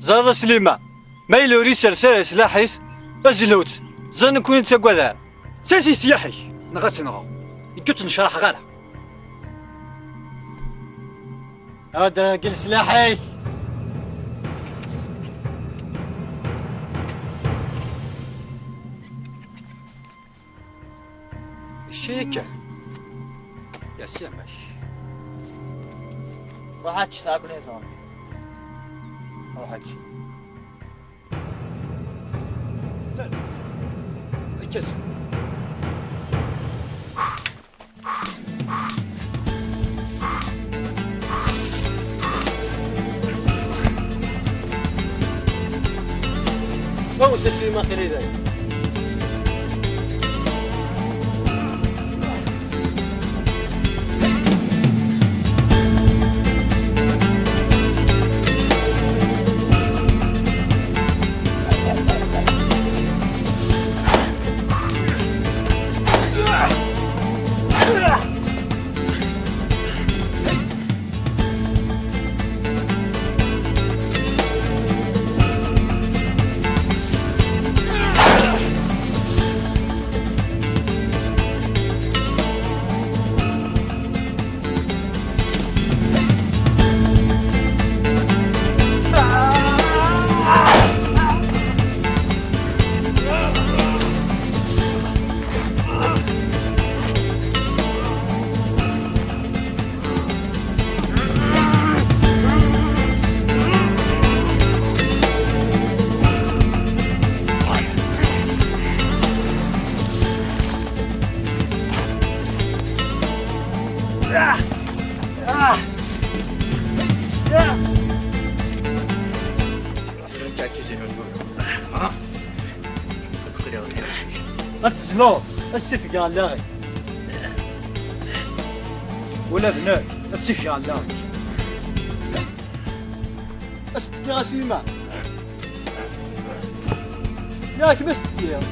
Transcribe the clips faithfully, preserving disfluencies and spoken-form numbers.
Ẓriɣ a Slima, ma yella ur isers ara sslaḥ-is, azlewt, ẓer nekkni ur nettagad ara. Sers-it sslaḥ-ik, neɣ ad tt-nɣeɣ. Nekk ur tt-necraḥeɣ ara. Ad d-reggel sslaḥ-ik. Kečč akka. Yassamek. Ruḥ ad teččeḍ akk niẓam. Ruḥ ad teččeḍ. Sel. Kkes. Ɣawet a Slima, xir i dayem. Ad tezluḍ, ad ssifgeɣ allaɣ-ik. Ula d nekk, ad ssifgeɣ allaɣ-ik. Ad s-d-fkeɣ a Slima. Yak ma s-d-fkiɣ.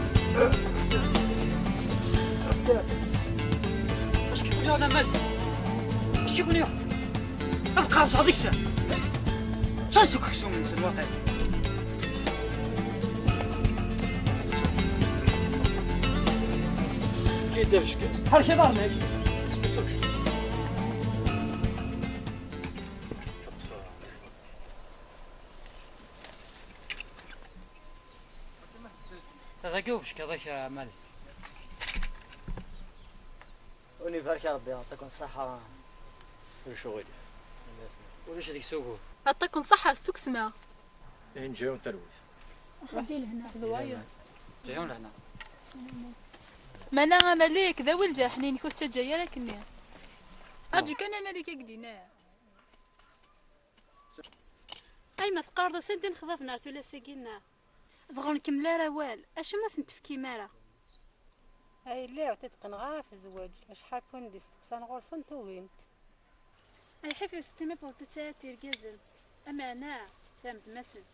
Acki-ken yuɣ laman? Acki-ken yuɣ? Ad qerṣeɣ deg-sen. Ttun seg uksum-nsen waqil. Kid abeckiḍ. Ḥerrek iḍarren-ik. Dagi ubeckiḍ-ik a Malik. Ur ibarek a Rebbi, yeɛṭiken ṣṣeḥḥa. Ulac uɣilif. Ulac deg-s ugur. Yeɛṭiken ṣṣeḥḥa, ssukkseɣ. Ihi neǧǧa-yawen talwit. Ṛebbi lehna. Ǧǧa-yawen lehna. Meɛna a Malik, d awal jerḥen-inek, ur tettaǧǧa ara akkenni. Aǧu kan a Malik, ad k-d-iniɣ. Ay ma teqqareḍ usan-d inexḍaben ar tullas-agi-nneɣ. Dɣa ur nkemmel ara awal, acemma ur ten-tefkim ara. Ay lliɣ ur t-id-qqneɣ ara ɣef zzwaǧ, acḥal n win d-isteqsan ɣur-sen ugin-t. Ay ḥif, yessettin ma tewwḍeḍ-tt ara d tirgazen, ameɛna termed-asen.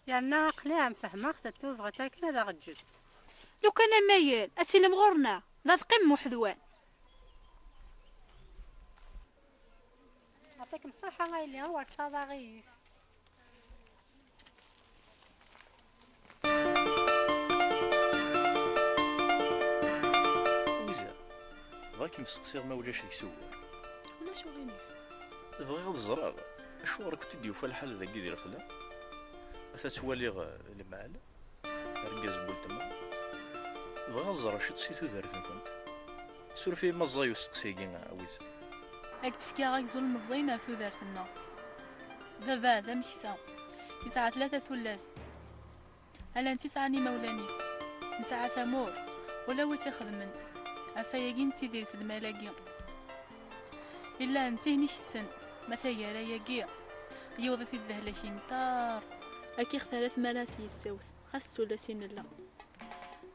Yerna aql-i ɛem fehmeɣ-t, attu bɣiɣ akken ad aɣ-ǧǧent. Lukan am ayen, ad tilem ɣur-neɣ, la teqqimem weḥd-wen. Yeɛṭikem ṣṣeḥḥa a yelli, awer tesɛuḍ aɣilif. Wiza, bɣiɣ ad kem-steqsiɣ ma ulac deg-s ugur. Ulac uɣilif. Bɣiɣ ad ẓreɣ acuɣer i kent-id-yufa lḥal dagi di lexla? Ata ttwaliɣ, eh, lmal. Argaz n weltma. Bɣiɣ ad ẓreɣ ciṭ si tudert-nkent. Suref-iyi ma ẓẓay usteqsi-agi, a Wiza. Ad k-d-fkeɣ agzul meẓẓiyen ɣef tudert-nneɣ. Baba d ameksa. Yesɛa tlata tullas. Ala netta i sɛan imawlan-is. Nesɛa tamurt. Ula wi tt-ixedmen. Ɣef wayagi nettidir s lmal-agi. Illa netta i ten-ikessen. Ma taggara-agi, yiweḍ-it-id lehlak inṭer. Akka i ɣ-terra tmara ad t-yessawet. Xas d tullas i nella.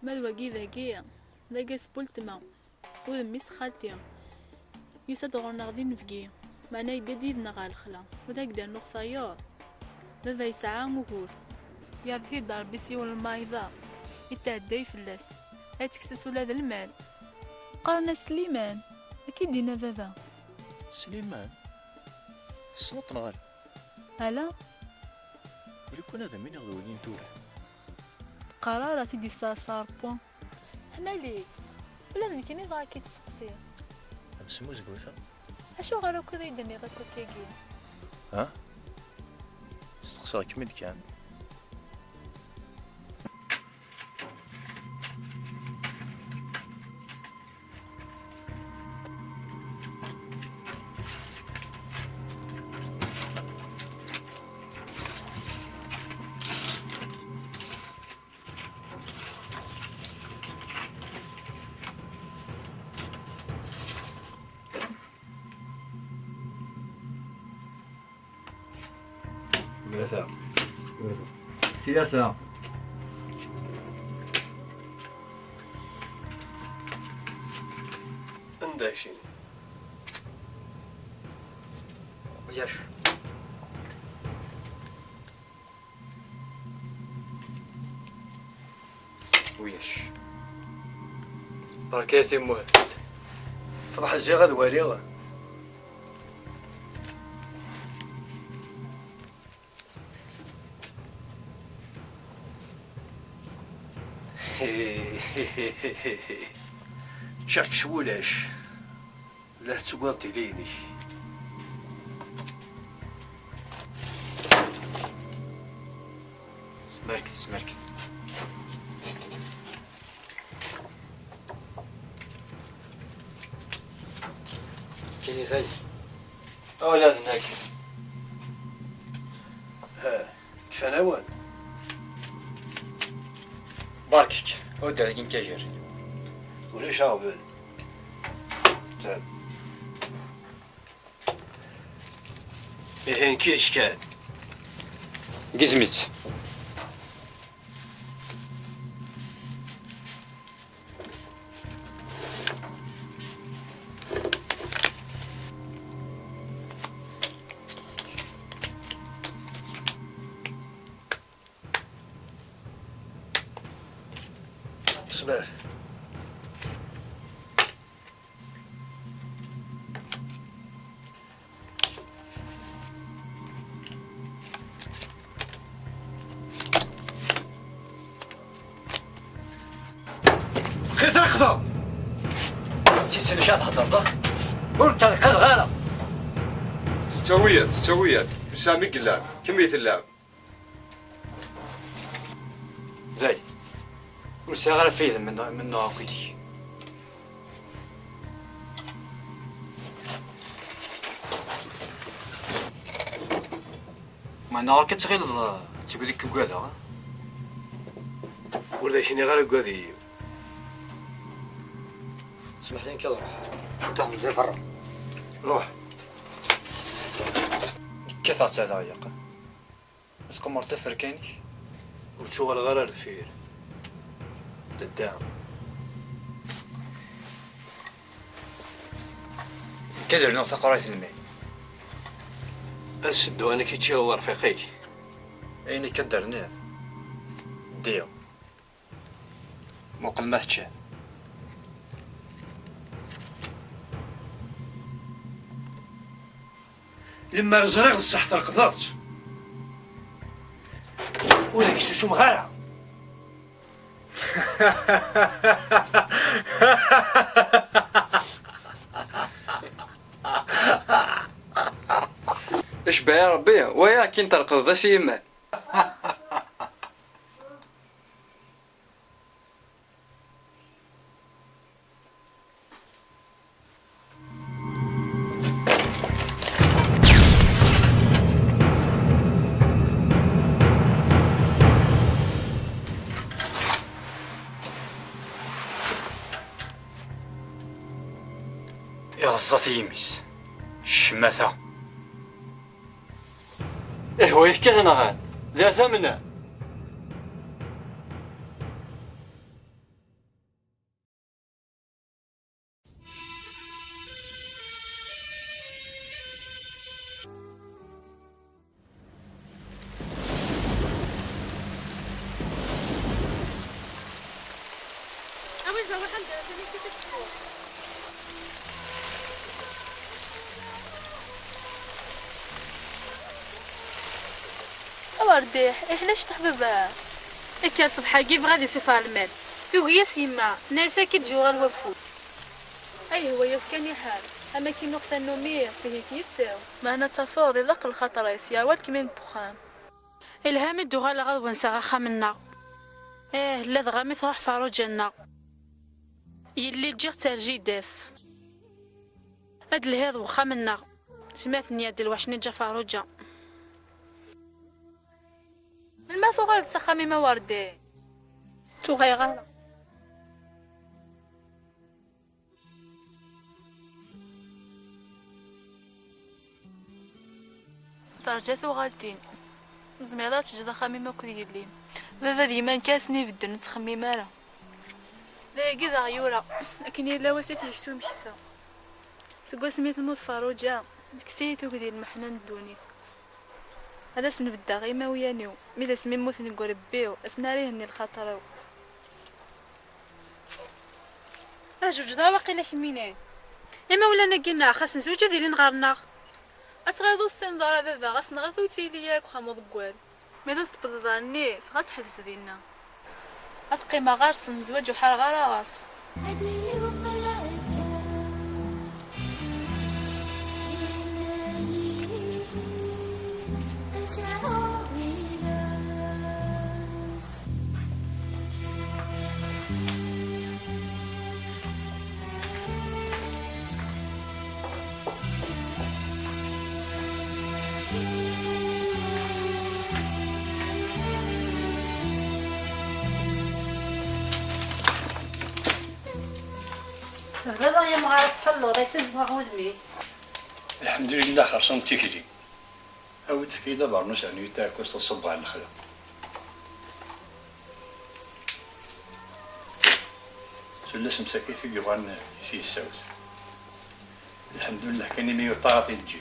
Ma d wagi dagi, d agas n weltma, u d mmi-s n xalti. Yusa-d ɣur-neɣ d inebgi, meɛna yedda-d yid-neɣ ɣer lexla, u d ak-d-rnuɣ tayeḍ. Baba yesɛa ugur. Yerḍ-it-id Ṛebbi s yiwen lmayeḍ, itɛedday fell-as, ad tekkes-as ula d lmal. Qqaren-as Sliman, akka i d-yenna baba. Sliman? Tessneḍ-t neɣ ala? Ala. Uli-ken ad am-iniɣ d win n tura. Qqar ara, ad t-id-yesseɛṣer Rebbi. A Malik, ula d nekkini bɣiɣ ad k-id-sseqsiɣ. Am smuzgut-a? Acuɣer akk i d-tenniḍ akk akkagi? Ha? Steqsaɣ-kem-id kan. Tlata. Tlata. Anda keččini? Ulac. Ulac. Berka timuhelt. Feḍḥ ziɣ ad waliɣ. Ččiɣ-k s wulac. La tettuggadeḍ tili-inek. Smerket, smerket. Kini tagi. Awlad-nnek. Ha, kfan-awen. Barkek, ur d-rgin kajir. Ulac aɣbel. Tam. Ihi nekk yid-k kan. Gizem-itt. Smaḥ. Xi trexdeḍ! Tissen acu ara theddreḍ, ah? Ur d-terqideḍ ara! S ttawiyat, s ttawiyat, ur sɛam i yellan, kemm i tellam. Day, ur sɛiɣ ara fayda menneɣ, menneɣ akk-id. Meɛna ɣur-k ad tɣileḍ, eh, d tegdi i k-ugadeɣ, eh? Ur d ak-nniɣ ara ugad-iyi. Smeḥ-iyi kan, ruḥ. Anta di berra? Ruḥ. Kkateɣ-tt ala yaqa. Ad tqemmreḍ taferka-inek? Ur ttuɣaleɣ ara ar deffir. Dadda. Nekk ad rnuɣ taqrayt n mmi. Ad sedduɣ nekk i ččiɣ urfiq-ik. Ayen akka d-terniḍ. Ddiɣ. Muqel ma teččiḍ. Lemmer ẓriɣ d ṣṣeḥ treqdeḍ-tt, ur ak-susumeɣ ara. Icbeɛ Rebbi, waya akin terqdeḍ a s-yemmal. Iɣeẓẓa-t yimi-s. Ccmata. Ihwa yekkat neɣ? D atamna. Rdiḥ, iḥla cṭeḥ baba. Akka ṣṣbeḥ-agi yebɣa ad isufeɣ lmal. Tugi-yas yemma, tenna-yas akka i d-yuɣal wafud. Ayhuwa, yaf kan iḥal. Am akken nuɣ tannumi, tihit yis-s. Meɛna tafeḍ, ilaq lxaṭer-is, yeɛwa lkmin n wexxam. Ilha mi d-uɣaleɣ ad wenseɣ axxam-nneɣ. Ih, ladɣa mi truḥ Ferruǧa-nneɣ. Yelli ǧǧiɣ-tt ar jida-s. Ad d-lhiḍ wexxam-nneɣ. Smiɛt-nni ad d-lweḥc-nni ǧǧa Ferruǧa. Melmi ara tuɣaleḍ s axxam-im a Werdi? Tuɣaleɣ ara. Terǧa tuɣaltin. Tzemreḍ ad teǧǧeḍ axxam-im akked yelli-m. Baba d yemma nekk asen ibedden, ur ttxemmim ara. D ayagi i d aɣyul-a. Akken yella wass i t-yeksa umeksa. Seg wasmi temmut Ferruǧa, tekkes-iyi tugdi n lmeḥna n ddunit. Ad asen-beddeɣ i imawlan-iw, mi d asmi mmuten deg urebbi-w, ad sen-ara ihenni lxaṭer-iw. Ad jewǧeḍ ara waqila kemmini. Imawlan-agi-nneɣ xas nezweǧ ad ilin ɣer-neɣ. Ad tɣileḍ ur tessineḍ ara baba, ɣas neɣ-it ur ttili ara deg uxxam uḍeggal. Ma d as-tewwḍeḍ ɣer nnif, ɣas ḥbes dinna. Ad qqimeɣ ɣer-sen, zwaǧ ur ḥareɣ ara ɣer-s. Tebriḍ ay amɣar tḥelluḍ ay tazwa udem-ik. Lḥemdulillah xerṣum d tikli. Awi-d tefka-yi-d abernus rnu-yi-d taɛekkazt ad ṣubbeɣ ɣer lexla. Tullas msakit i d-yuɣalen i t-yessawet. Lḥemdullah kan imi yuṭar ad t-yeǧǧi.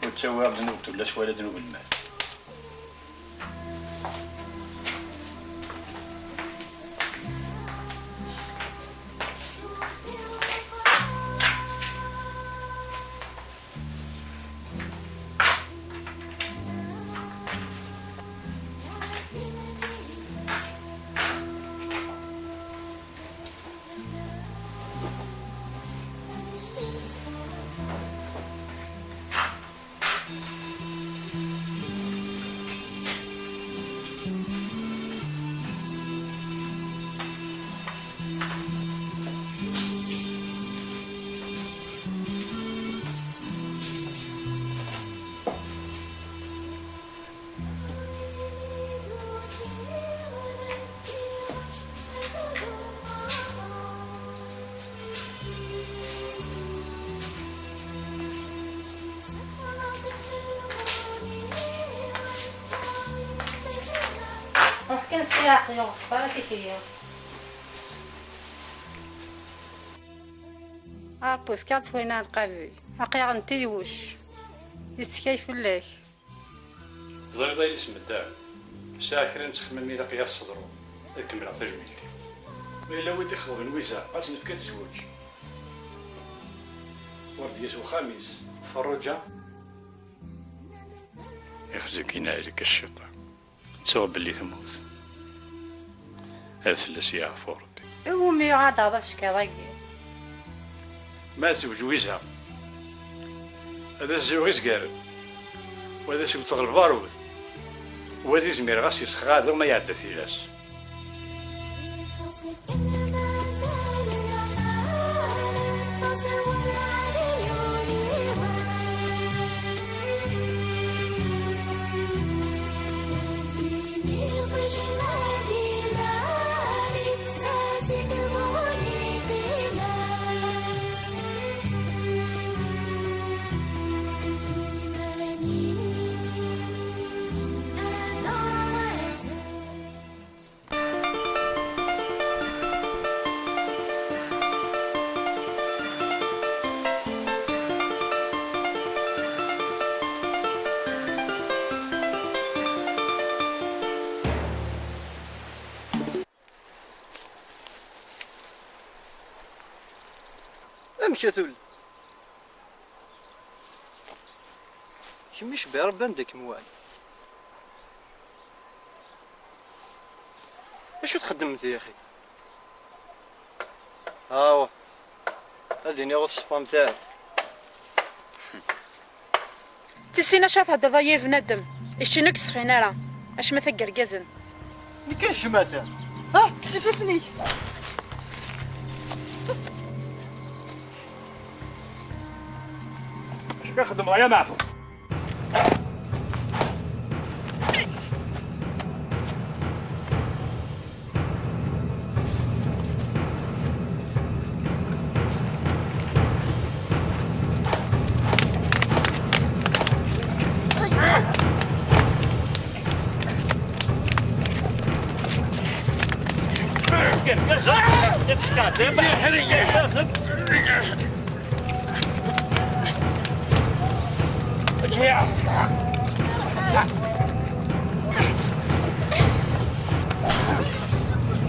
Ur ttawiɣ ddnub n tullas wala ddnub n lmal. Ruḥ kan s leɛqel, ur ɣettef ara tikli. A Ṛebbi, efk-aɣ-d s wayen ara nqabel. Aql-aɣ nettilwec. Yettkay fell-ak. Teẓriḍ a yelli-s n medda, sɛiɣ kra n ttexmam ilaq i as-ṣedreɣ, ad kemmleɣ tajmilt-iw. Ma yella wid ixeḍben Lwiza, ad s-nefk ad tezweǧ. Werdiya s uxxam-is. Ferruǧa. Ixzi-k inɛel-ik cciṭan. Ttuɣ belli temmut. Ad fell-as yeɛfu Ṛebbi. Iwumi yuɣ ad d-aɣeḍ ackiḍ-agi? Ma tezweǧ Wiza, ad as-zwiɣ izgaren, u ad as-iwteɣ lbarud, u ad izmir ɣas yesxaḍ ma iɛedda tilas. Amek a tul? Amek Mmi cebbi Rebbi anda kem-wali. Acu txeddmemt yaxi? Awa. Ad iniɣ ur teṣfamt ara. Tisin acu ara theddeḍ ay bnadem? Iččin ur k-ṣfin ara. Acma tag irgazen. Nekk d cmata. Ha? Kkes ifassen-ik. Acu kan xeddmeḍ ay ameɛfun?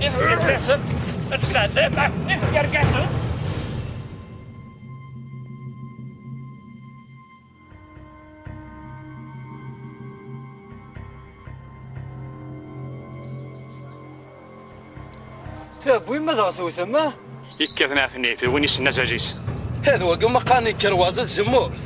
Ifkerkasen, ad sbeɛden, ifkerkasen. Tawwim ad aɣ-tewtem, ah? Yekkat Mɛefnif, d win issen azal-is. Had wagi ma qqaren yekker waẓ ad zemmurt.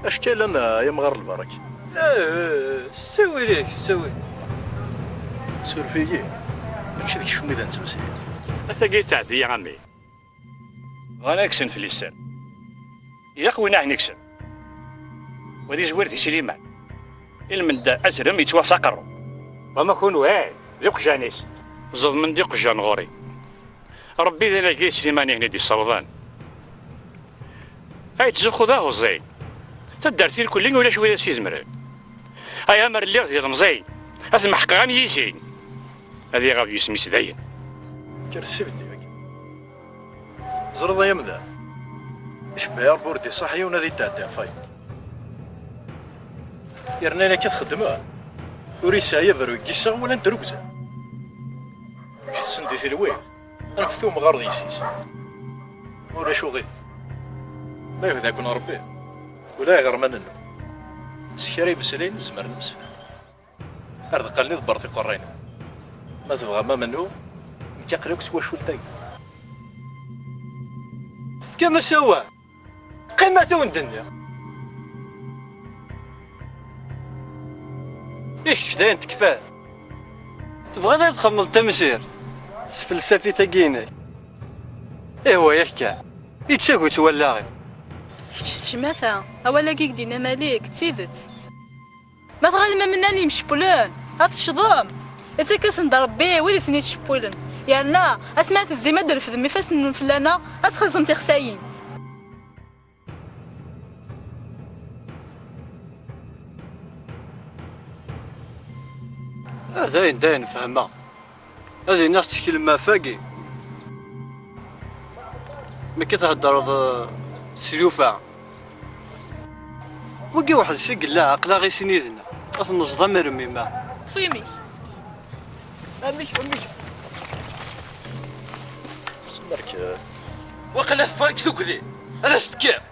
Ackalan, ay amɣar lbarek. Eh, s ttawil-ik, s ttawil. Suref-iyi, mačči d kečč umi d nettemsefham. Atagi yettɛeddi, a ɛemmi. Bɣan ad kksen fell-i sser. Ilaq win ahen-ikksen. Wa d izwir di Sliman. Ilmend azrem yettwaɣ s aqerru. Wama kunwi, d iqjan-is. Ẓeḍmen-d iqjan ɣur-i. Ṛebbi d anagi i Sliman ihen i d-yessawḍen. Ay ttzuxxu d ahuẓẓi. Taddart irkelli ulac wid as-izemren. Ay amer lliɣ d ilemẓi, ad t-meḥqeɣ am yizi. Ad iɣab yisem-is dayen. Kker s ibeddi-agi. Ẓriḍ ay amdan, icebbeḥ Ṛebbi ur d-iṣaḥ yiwen ad yetɛeddi ɣef wayeḍ. Yerna ayen akka txeddmeḍ, ur yesɛi aberru deg yiseɣ wala n trugza. Ǧǧet-sen di telwit, anfet umɣar d yessi-s. Ulac uɣilif. Ma yehda-ken Ṛebbi, ula iɣerman-nneɣ, s kra imeslayen nezmer nemsefham. Ar deqqalen iḍebber tiqerrayin. Ma tebɣam amennuɣ, nekk aql-i akk s twacult-agi. Tefkam-as awal. Qqim ata wen-d-nniɣ. I kečč dayen tekfa. Tebɣiḍ ad txedmeḍ tamsirt s tfelsafit-agi-inek? Ihwa-yak kan. Yettagu-tt wallaɣ-iw. Kečč d cmata. Awal-agi i k-d-yenna Malik, d tidet. Ma tɣilem am nnan yemcewwilen, ad teccḍem. Ittak-asen-d Ṛebbi wid i ten-ittcewwilen. Yerna, asmi ara tezzim ad d-refdem ifassen-nwen fell-aneɣ, ad txellṣem tixsayin. Ah, dayen, dayen, fehmeɣ. Ad iniɣ tteklem ɣef wagi. Mi akka theddreḍ, eh, s lufa. Wagi weḥd-s i yella, aql-aɣ i sin yid-neɣ. Ad t-neẓḍ am rrmima. Ṭṭef imi-k. Amek, amek? Semmerk. Waqila teffeɣ-ik tugdi. Ad as-tekkiḍ.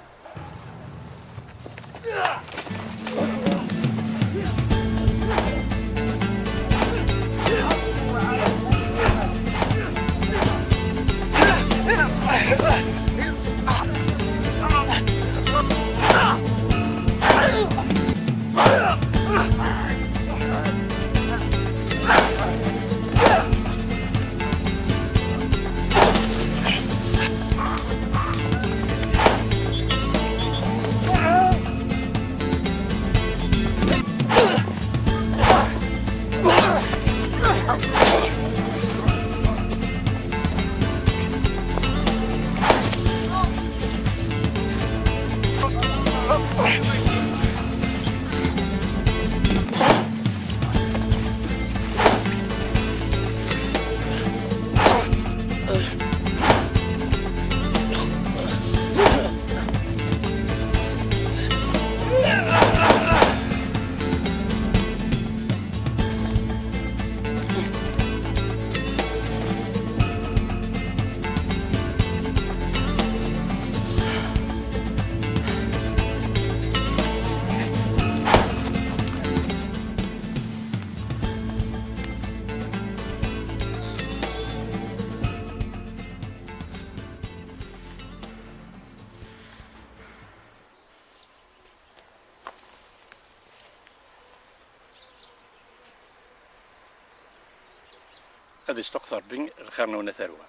Ad isṭuqet Ṛebbi lxir-nwen a tarwa.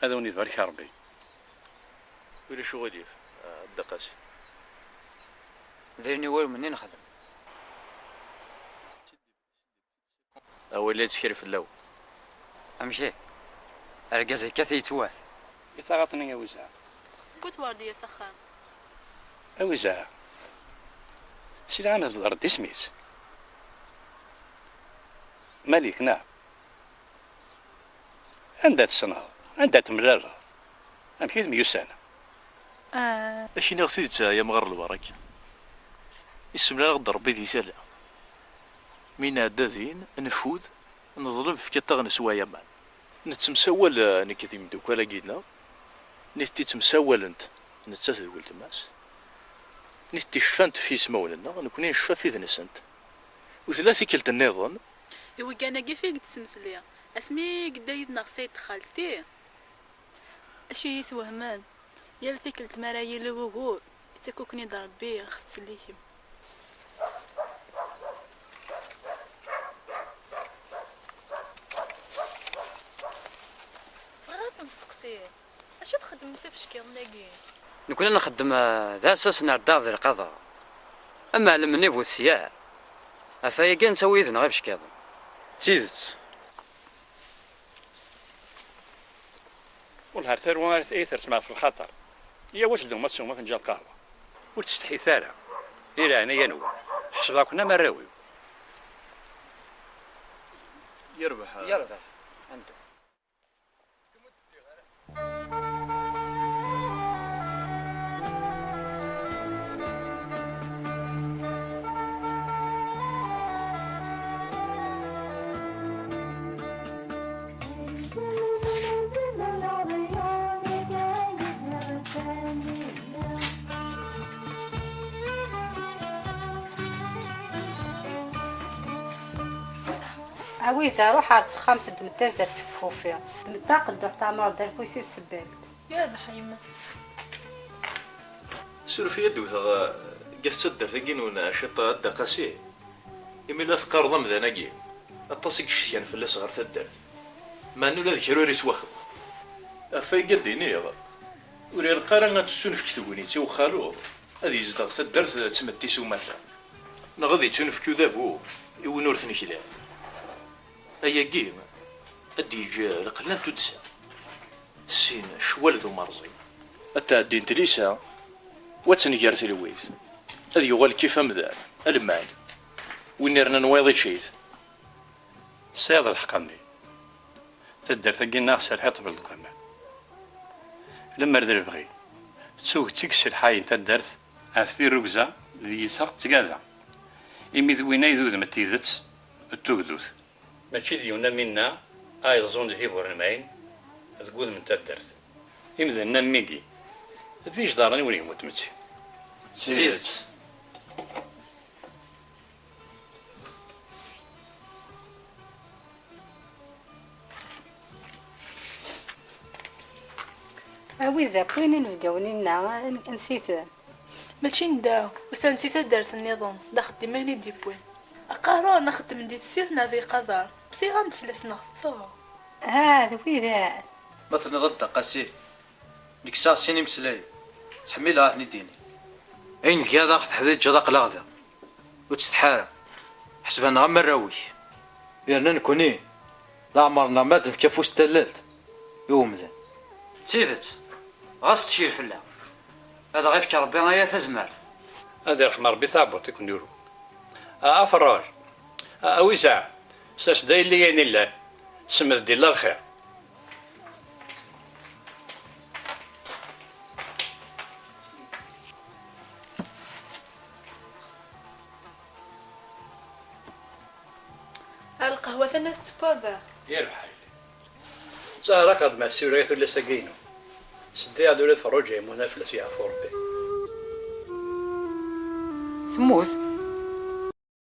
Ad awen-ibarek Ṛebbi. Ulac uɣilif, a Dda Qasi. D ayen iwulmen i nexdem. Awal la yettkel fell-awen. Amek ihi? Argaz yekkat yettwat. I taɣaṭ-nni a Wiza? Wwet Werdiya s axxam. A Wiza, sliɣ-am tḍerr-d isem-is. Malik, neɣ? Anda tessneḍ? Anda temlaleḍ? Amek i temyussanem? Ah. Ad k-iniɣ tidet, ay amɣar Lbaraka. Issemlal-aɣ-d Ṛebbi di tala. Mi nɛedda din, nfud, neḍleb, fkiḍ-aɣ neswa aman. Nettemsawal, eh, nekk d imeddukal-agi-nneɣ. Nitenti ttemsawalent, nettat d weltma-s. Nitenti cfant f yismawen-nneɣ, nekkni necfa f id-nsent. U tella tikkelt nniḍen. D wiggan-agi f i yettmesli, asmi i yedda yid-neɣ Sayid Xalti. Acu i yi-iswehmen, yal tikkelt mi ara yili wugur, yettak-uken-id Ṛebbi, ax tettsellikem. Bɣiɣ ad ken-sseqsiɣ, acu txeddmem s ibeckiḍen-agi? Nekkni nxeddem, eh, d asas, nɛedda di lqader. Amɛellem-nni bu tefyar. Ɣef wayagi nettawi yid-neɣ ibeckiḍen. D tidet. Wellah ar tarwa ara t-, ay tersem ɣef lxaṭer. Yyaw ad teddum ad teswem afenǧal n lqahwa. Ur ttsetḥit ara. Di leɛnaya-nwen. Ḥesbeɣ-ken am arraw-iw. Yerbeḥ. Yerbeḥ. Anda? A Wiza, ruḥ ɣer texxamt, ddem-d tazart seg ufufi. Ddem-d taqedduḥt, tɛemreḍ-d arku-s i tsebbalt. Yerbeḥ a yemma. Suref-iyi ad d-wteɣ, eh, deg at taddart-agi-nwen, eh, ciṭ, a Dda Qasi. Imi la teqqareḍ amdan-agi, aṭas i yecetkan fell-as ɣer taddart. Meɛna ula d kra ur yettwaxdem. Ɣef wayagi ad d-iniɣ, ur ilaq ara ad tettunefk tegnit i uxaluḍ ad yezdeɣ taddart d tmetti s umata, neɣ ad yettunefk udabu i win ur t-nekli. Ayagi ad d-yeǧǧ lqella n tuddsa. Sin, ccwal d umerẓi. Ad tɛeddi n tlisa, wa tenger telwit. Ad yuɣal kif amdan, almad. Win irnan wayeḍ ičč-it. Tesɛiḍ lḥeqq a mmi. Taddart-agi-nneɣ serḥiṭ belṭ waman. Lemmer d lebɣi, d tuget i yesselḥayen taddart ɣef tirrugza d yiseɣ d tgada. Imi d win ay d udem n tidet d tugdut. Mačči d yiwen am winna ay ẓẓun lhiba ur nemɛin deg wudem n taddart. Imdanen am wigi, d ijdaren i ur yemmut metti. D tidet. A Wiza, wwin inebgawen-inna, an-, ansi-ten? Mačči n da, usan-d si taddart nniḍen, d axeddim ay ten-id-yewwin. Qqaren axeddmen di tessirt neɣ di qader, qsiɣ-am-d fell-asen neɣ tettuḍ? Ah, d widak. Ma tenniḍ a Dda Qasi, nekk sɛiɣ sin imeslayen, ttḥemmileɣ ad ten-id-iniɣ. Ayen tgiḍ ad aɣ-teḥdiǧeḍ aql-aɣ da. Ur ttsetḥi ara. Ḥesben-aɣ am warraw-ik. Yerna nekkni, leɛmer-nneɣ ma ad nefk afus n tallelt i umdan. D tidet, ɣas ttkel fell-aɣ. Ad aɣ-ifk Rebbi aya tazmert. Ad irḥem Rebbi taɛebbuḍt i ken-yuru. A, a Ferruj, a, a Wiza, sers-d a yelli ayen illan. Semmed-d illa lxir. Ha lqahwa tanna tettewwa da. Yerbeḥ a yelli. Zahra xedmeɣ ssiwel ay tullas-agi-inu. Seddiɣ-d ula d Ferruǧa yemmut, ad fell-as yeɛfu Rebbi. Temmut?